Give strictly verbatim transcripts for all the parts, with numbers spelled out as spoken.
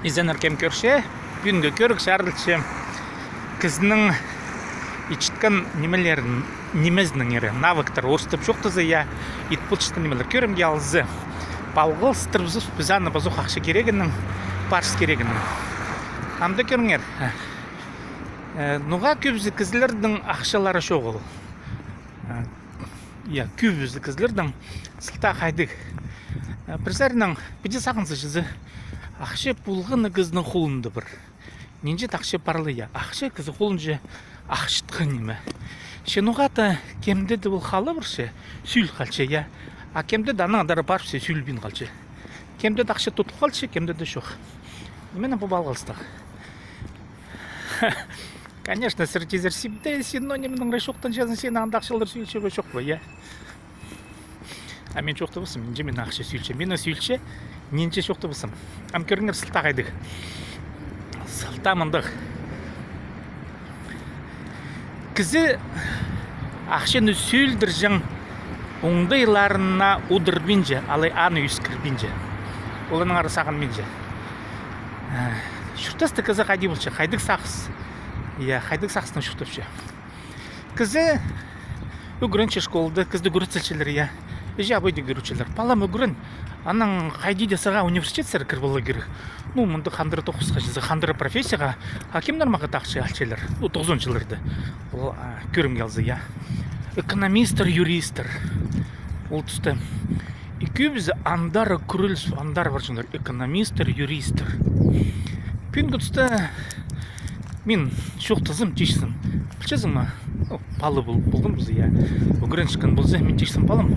Изеннер, кем кӧрче, пӱӱнгі кӧріг чарылча кізінің итчеткен нимелерін, нимезінеңер, навыктар, орыстап чоохтаза, я, ит полчатхан нимелер. Кӧрімге алза, палғалыстырыбыс піс аны пазох ахча кирегінең, парыс кирегінең. Амды кӧріңер. Э, ноға кӧбізі кізілернің ахчалары чоғыл? Э, я, кӧбізі кізілернің сылтаа хайдағ. Э, пір саринаң піди сағынза чізе, ахча полған на кізінің холында пар. Нинҷе-де ахча пар ла, я. Ахча кізі холынҷа ахчатхан ниме. Че ноға-да кемде-де ол хала парча, сӱӱл халча, я. А кемде-де анаң андар парча, сӱӱлбин халча. Кемде-де ахча тудыл халча, кемде-де чох. Ниме пу палғалыстығ? Конечно, сірер тизер: Сибдей, син ноо нимедеңер чоохтанчазың, син анда ахчалар сӱӱлче бе, чох па, я? А мин чоохтабаспын, нинҷе мин ахча сӱӱлче. Мин сӱӱлче, нинҷе чоохтабаспын. Ам кӧріңер, сылтаа хайдағ. Сылтаа мындағ. Кізі ахчаны сӱӱлдірҷең оңдайларына удурбинча, алай аны ӧскірбинче. Ол аннаңар сағынминча. Э, чуртаста кізі хайди полча, хайдағ сағыс. Я, хайдағ сағыстаң чуртапча. Кізі ӱгренче школада, кізіні ӱгретчелер, я. Іҷе-абайны ӱгретчелер: палам, ӱгрен, анаң хайди дее сағаа университетсер кіріп аларға кирек. Ну, мында хандыра тоғысха чізе, хандыра профессияға. А кемнер мағаа тахча алчалар? Ну, тоғызонҷыларда. Ол, а, кӧрімге алза, я. Экономисттер, юристтер. Ол туста. И кӧбізі андар кӱреліс, андар парчалар. Экономисттер, юристтер. Пӱӱнгі туста мин чоохтазам, тіпчем. Пілчезің ме? Ну, пала пол-, полған полза, я. Ӱгренчеткен полза, мин тіпчем: палам,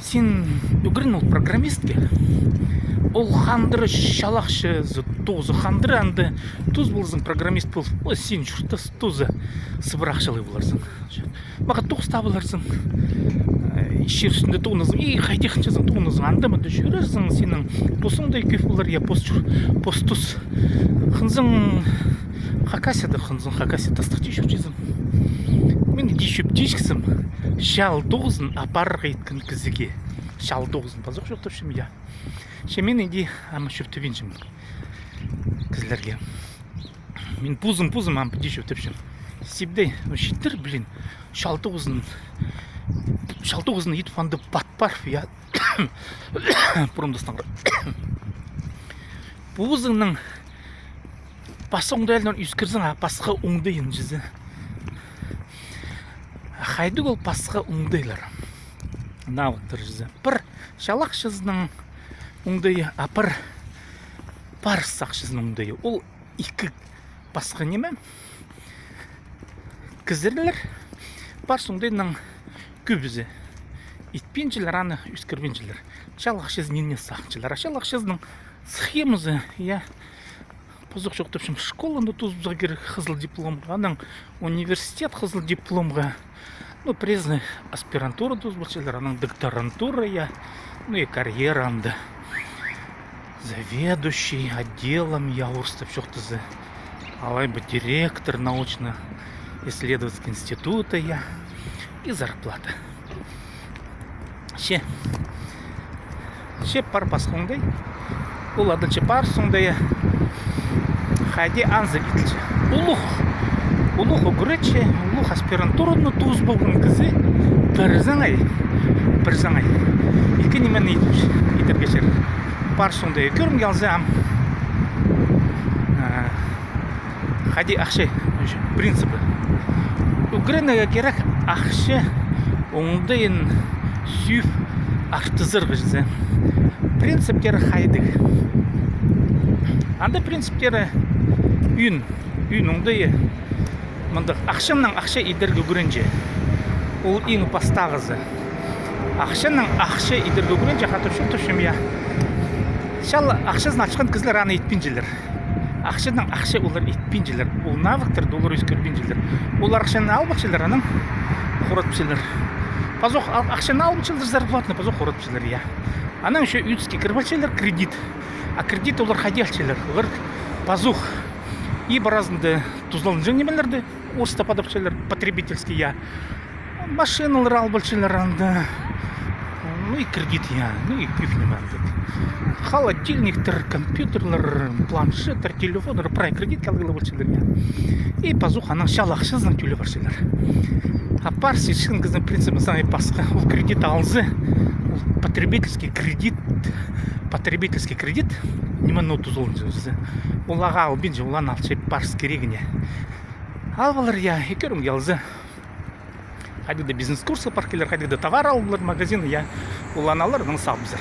син ӱгрен ол программистке. Ол хандыра чал ахчазы тоғызы, хандыра анда тоғыс ползаң, программист пол. О, син чуртас тоғызы сыбыра ахчалығ поларзың. Мағаа тоғыс таап аларзың. Э, чир ӱстӱнде тоғынарзың. И хайди хынчазың, тоғынарзың. Анда-мында чӧрерзің, синің постың даа кӧп полар, я, пос чур-, пос тус. Хынзаң Хакасияда, хынзаң Хакасия тастыхти чӧрчезің. Мин иди чӧптепчем чал тоғызын апарарға иткен кізіге. Чал тоғызын пазох чӧптепчем, я. Че мин иди ам чӧптебинчем кізілерге. Мин позым, позым ам піди чӧптепчем. Сибдей, ну, читер, блин, чал тоғызын, чал тоғызын ит панды пат парып, я. Пурун тастаңар. Позыңның пасха оңдайларын ӧскірзең, а пасха оңдайын чізе. Хайдағ ол пасха оңдайлар? Навыктар чізе. Пір чал ахчазының оңдайы, а пір парыс ахчазының оңдайы. Ол ікі пасха ниме. Кізілер парыс оңдайнаң кӧбізі итпинчелер, аны ӧскірбинчелер. Чал ахчазын ниме сағынчалар? А чал ахчазының схемазы, я, пазох чоохтапчам, школаны тоозарға кирек хызыл дипломға, анаң университет хызыл дипломға. Ну, пірезі аспирантура тоозып алчалар, анаң докторантура, я. Ну и карьера анда. Заведующий отделом, я, орыстап чоохтаза. Алай ба директор научно-исследовательского института, я. И зарплата. Че. Че пар пасха оңдай. Ол адалча парыс оңдайы. Хайди анзы иділче. Улуғ. Улуғ ӱгретчі, улуғ аспирантураны тоозып алған кізі пір саңай. Пір саңай. Ікі нимені идіп, идерге чарир. Парыс оңдайы кӧрімге алза ам. А, хайди ахча принципі. Ӱгренерге кирек ахча оңдайын сӱӱп артызарға чізе. Принциптері хайдағ. Анда принциптері ӱн, ӱн оңдайы. Мындағ: ахчанаң ахча идерге ӱгренче. Ол иң пастағызы. Ахчанаң ахча идерге ӱгренче, хатап чоохтапчам, я. Чал ахчазын алчатхан кізілер аны итпинчелер. Ахчанаң ахча олар итпинчелер. Ол навыктарды олар ӧскірбинчелер. Олар ахчаны алып алчалар, анаң хоратчалар. Пазох ал-, ахчаны алып алчалар, зарплатаны пазох хоратчалар, я. Анаң ещё ӱдіске кіріп алчалар, кредит. А кредит олар хайди алчалар? Олар пазох иб аразында тузаланҷаң нимелерді, орыстап адапчалар, потребительский, я. Машиналар алып алчалар анда. Ну и кредит, я. Ну и кӧп ниме анда. Холодильниктер, компьютерлер, планшеттер, телефоннар, прай кредитке алғлап полчалар, я. И пазох аның чал ахчазынаң тӧлеп парчалар. А парыс итчеткен кізінің принцибі саңай пасха. Ол кредит алза, ол потребительский кредит, потребительский кредит, ниме, ну, тузаланча. Ол ағаа албинча, ол аны алча парыс кирегіне. Алып алар, я, и кӧрімге алза. Хайдағ-да бизнес-курсха пар килер, хайдағ-да товар алып алар магазин, я. Ол аны алар, анаң сабызар.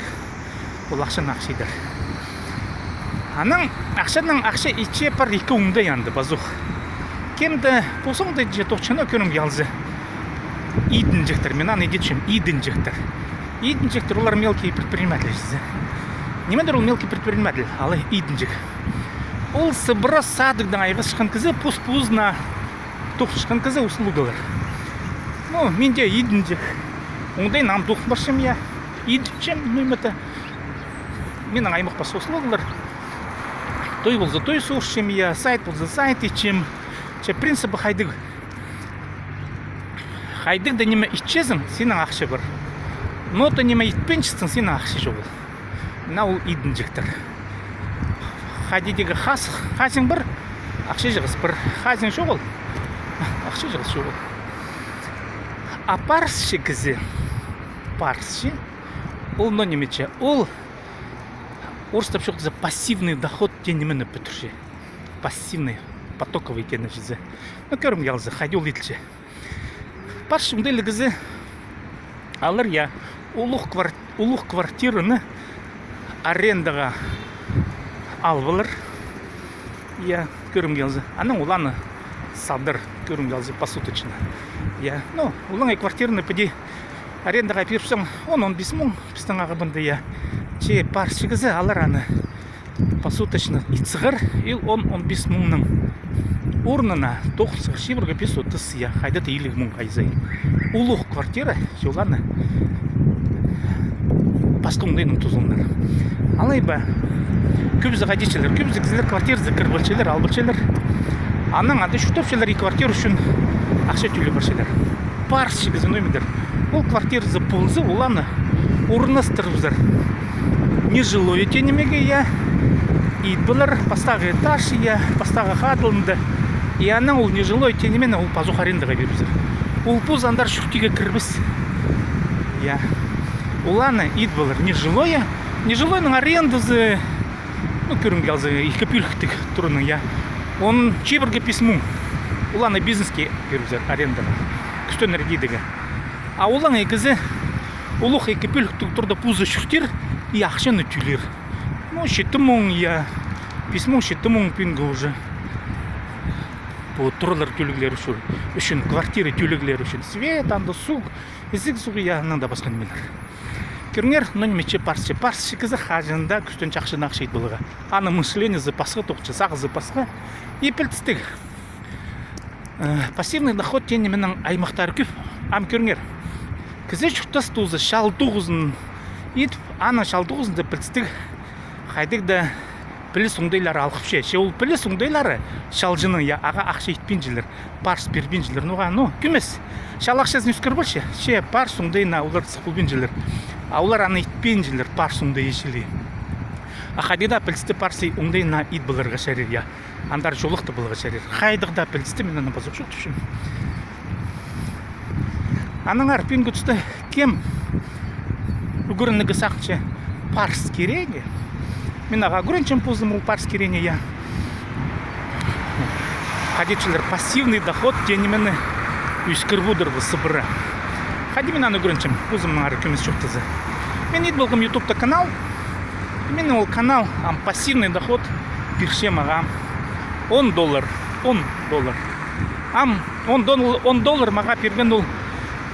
Ол ахчаны ахча идер. Анаң ахчанаң ахча итче пар ікі оңдай анда пазох. Кем-де пос оңдайҷа тоғынча, кӧрімге алза. Идінҷектер, мин аны идетчем, идінҷектер. Идінҷектер, олар мелкий предприниматель чізе. Нимедір ол мелкий предприниматель, алай идінҷек. Ол сыбыра садикте айғасчатхан кізі, пос-позына тоғынчатхан кізі, услугалар. Ну, мин дее идінҷек. Оңдайнаң ам тоғын парчам, я. Идінчем, ну, ниме-де. Минің аймах пасха услугалар. Той полза, той сурчам, я, сайт полза, сайт итчем. Че принцибі хайдағ. Хайдағ-да ниме итчезің, синің ахча пар. Но то ниме итпинчезің, синің ахча чоғыл. Мына ол идінҷектер. Хайди дее хас-, хазың пар, ахча чығыс пар, хазың чоғыл, ахча чығыс чоғыл. А парысчы кізі, парысчы, ол, ну, ниме че, ол орыстап чоохтаза, пассивный доход теен нимені пӱдірче. Пассивный, потоковый теен чізе. Ну, кӧрімге алза, хайди ол иділче. Парысчы оңдайлығ кізі, алар, я, улуғ квар-, улуғ квартираны арендаға алып алар. Я, кӧрімге алза. Анаң ол аны садар, кӧрімге алза, посуточно. Я, ну, олаңай квартираны піди арендаға пирібіссең, он, он пис муң, пістің ағаа панда, я. Че парысчы кізі, алар аны посуточно ит сығар, и он, он пис муңның орнына тоғын сығар чибіргі пис, отыс, я, хайда-да илиг муң хайзы. Улуғ квартира, че ол аны пасха оңдайнаң тузаланар. Алай ба, кӧбізі хайди итчелер, кӧбізі кізілер квартиразар кіріп алчалар, алып алчалар. Анаң анда чуртапчалар, и квартира ӱчӱн ахча тӧлеп парчалар. Парысчы кізі, ну, ниме дір. Ол квартиразы полза, ол аны орнастырыбызар. Нежилое теен нимеге, я. Ит полар, пастағы этаж, я, пастағы хадылында. И анаң ол нежилое теен нимені ол пазох арендаға пирібізер. Ол пос андар чуртирға кірбес. Я. Ол аны ит полар нежилое. Нежилойның арендазы, ну, кӧрімге алза, ікі пӧліктіг турының, я. Он чибіргі пис муң. Ол аны бизнеске пирібізер арендаға. Кӱстенер идерге. А олаңай кізі улуғ ікі пӧліктіг турда позы чуртир, и ахчаны тӧлир. Ну, читі муң, я, пис муң, читі муң пӱӱнгі уже. Пу туралар тӧлеглер ӱчӱн, ӱчӱн, квартира тӧлеглер ӱчӱн. Свет, анда суғ, ізіг суғ, я, анаң даа пасха нимелер. Кӧріңер, ну, ниме че парысчы, парысчы кізі хаҷан даа кӱстенче ахчаны ахча ит поларға. Аның мышлениезі пасха тоғынча, сағызы пасха. И пілдістіг. Э, пассивный доход теен нименің аймахтары кӧп. Ам кӧріңер. Кізі чуртас тооза чал тоғызын ит, аның чал тоғызында пілдістіг хайдағ-да піліс оңдайлары алғыпча. Че ол піліс оңдайлары чалҷының, я, ағаа ахча итпинчелер, парыс пирбинчелер. Ну, ға, ну, кӧмес. Чал ахчазын ӧскіріп алча, че парыс оңдайына олар сых полбинчелер. А олар аны итпинчелер, парыс оңдайы чіли. А хайди даа пілісті парыс оңдайына ит поларға чарир, я. Андар чолахта поларға чарир. Хайдағ даа пілісті, мин аны пазох чоохтапчам. Аннаңар пӱӱнгі туста кем ӱгренерге сағынча парыс кирегіне. Мин ағаа ӱгренчем позым ол парыс кирегіне, я. Хайди итчелер пассивный доход теен нимені ӧскіріп одырарға сыбыра. Хайди мин аны ӱгренчем, позымнаңар кӧмес чоохтаза. Мин ит полғам ютубта канал. Мин ол канал, ам, пассивный доход пирче мағаа. Он доллар, он доллар. Ам, он дол-, он доллар мағаа пирген ол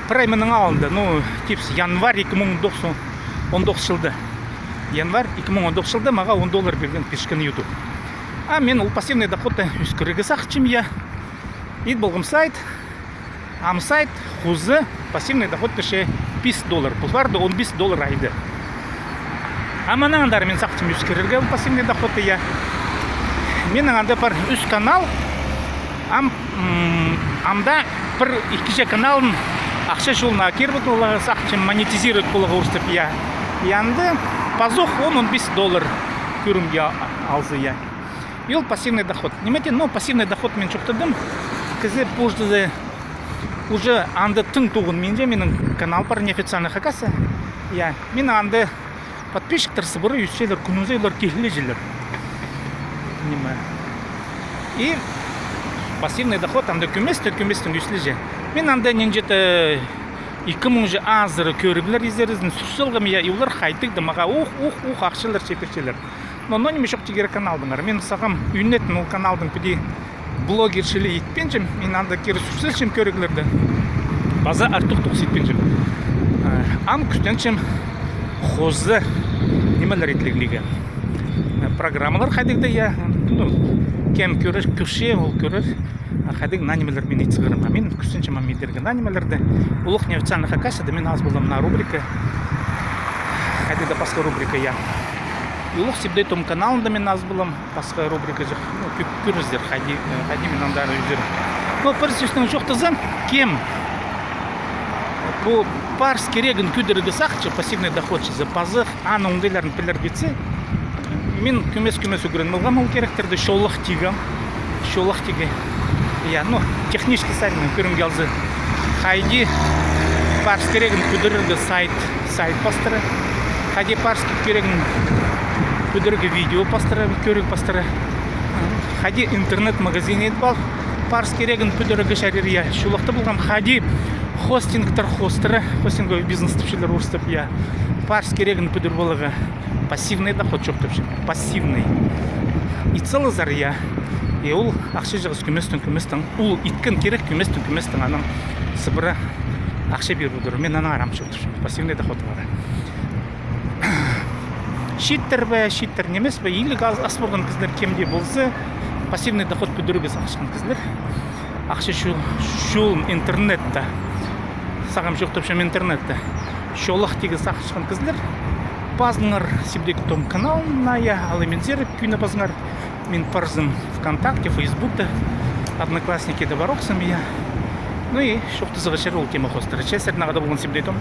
прай мының алнында, ну, типс, январь ікі муң он тоғыс, он тоғыс чылда. Январь ікі муң он тоғыс чылда мағаа он доллар пирген, пирчеткен ютуб. А мин ол пассивный доходты ӧскірерге сағынчам, я. Ит полғам сайт. Ам сайт хоза пассивный доход пирче пис доллар. Пу парды он пис доллар айда. Ам анаң андар мин сағынчам ӧскірерге пассивный доходты, я. Минің анда пар ӱс канал. Ам, м, анда пір ікінҷі каналын ахча чолына киріп поларға сағынчам, монетизировать поларға орыстап, я. И анда Пазох он, он пис доллар кӧрімге алза, я. И ол пассивный доход. Ниме теен, ну, пассивный доход мин чоохтадым. Кізі пу чирде уже анда тың тоғынминча, минің канал пар, неофициальный хакас. Я, мин анда подписчиктер сыбыра ӧсчелер, кӱннің сай олар килчелер. Ниме. И пассивный доход анда кӧместең, кӧместең ӧсче. Мин анда нинҷе-де ікі муң чи азыра кӧріглер изерізін сур салғам, я, и олар хайдағ-да мағаа ух, ух, ух, ахчалар читірчелер. Но, но ниме чоохтирға кирек каналдаңар. Мин сағам ӱнетін ол каналдың піди блогер чіли итпинчем, мин анда кире сур салчам кӧріглерні. Паза артых тоғыс итпинчем. Э, ам кӱстенчем хоза нимелер итлеглиге. Э, программалар хайдағ-да, я, ну, кем кӧрер, кӧрче, ол кӧрер. А хайдағ наа нимелер мин ит сығарам. А мин кӱстенчем ам идерге наа нимелерні. Улуғ неофициальный хакасияда мин ас полам наа рубрика. Хайдағ-да пасха рубрика, я. И улуғ Сибдей Том каналында мин ас полам пасха рубрика чох. Ну, кӧ-, кӧрерзер, хайди, э, хайди мин андар ӧзерім. Ну, пір сӧснең чоохтазам, кем пу парыс кирегін кӧдірерге сағынча, пассивный доход чізе, пазох аның оңдайларын пілерге итсе, мин кӧмес-кӧмес ӱгреніп алғам ол киректерні, чоллах тигем, чоллах тиге. Я, ну, технический сайт мин кӧрімге алза. Хайди парыс кирегін кӧдірерге сайт, сайт пастыра. Хайди парыс кирегін кӧдірерге видео пастыра, кӧріг пастыра. Хайди интернет-магазин идіп ал, парыс кирегін кӧдірерге чарир, я, чоллахтап алғам. Хайди хостингтер хостыра, хостинговый бизнес тіпчелер орыстап, я. Парыс кирегін кӧдіріп аларға. Пассивный доход чоохтапчам. Пассивный. Ит салзар, я. И ол ахча чығыс кӧместең, кӧместең. Ол иткен кирек кӧместең, кӧместең. Анаң сыбыра ахча пиріп одыр. Мин аннаңар ам чоохтапчам. Пассивный доход пар. Чииттер бе, чииттер нимес пе, иліг ас, ас парған кізілер кем дее полза, пассивный доход кӧдірерге сағынчатхан кізілер. Ахча чол-, чолын интернетте. Сағам чоохтапчам интернетте. Чоллах тиге сағынчатхан кізілер. Пазыңар Сибдей Том каналына, я, алай минзер кӧні пазыңар. Мин парзым ВКонтакте, Фейсбукта, Одноклассникиде пар охсам, я. Ну и чоохтазарға чарир ол тема хоостыра. Че сірернең хада полған Сибдей Том.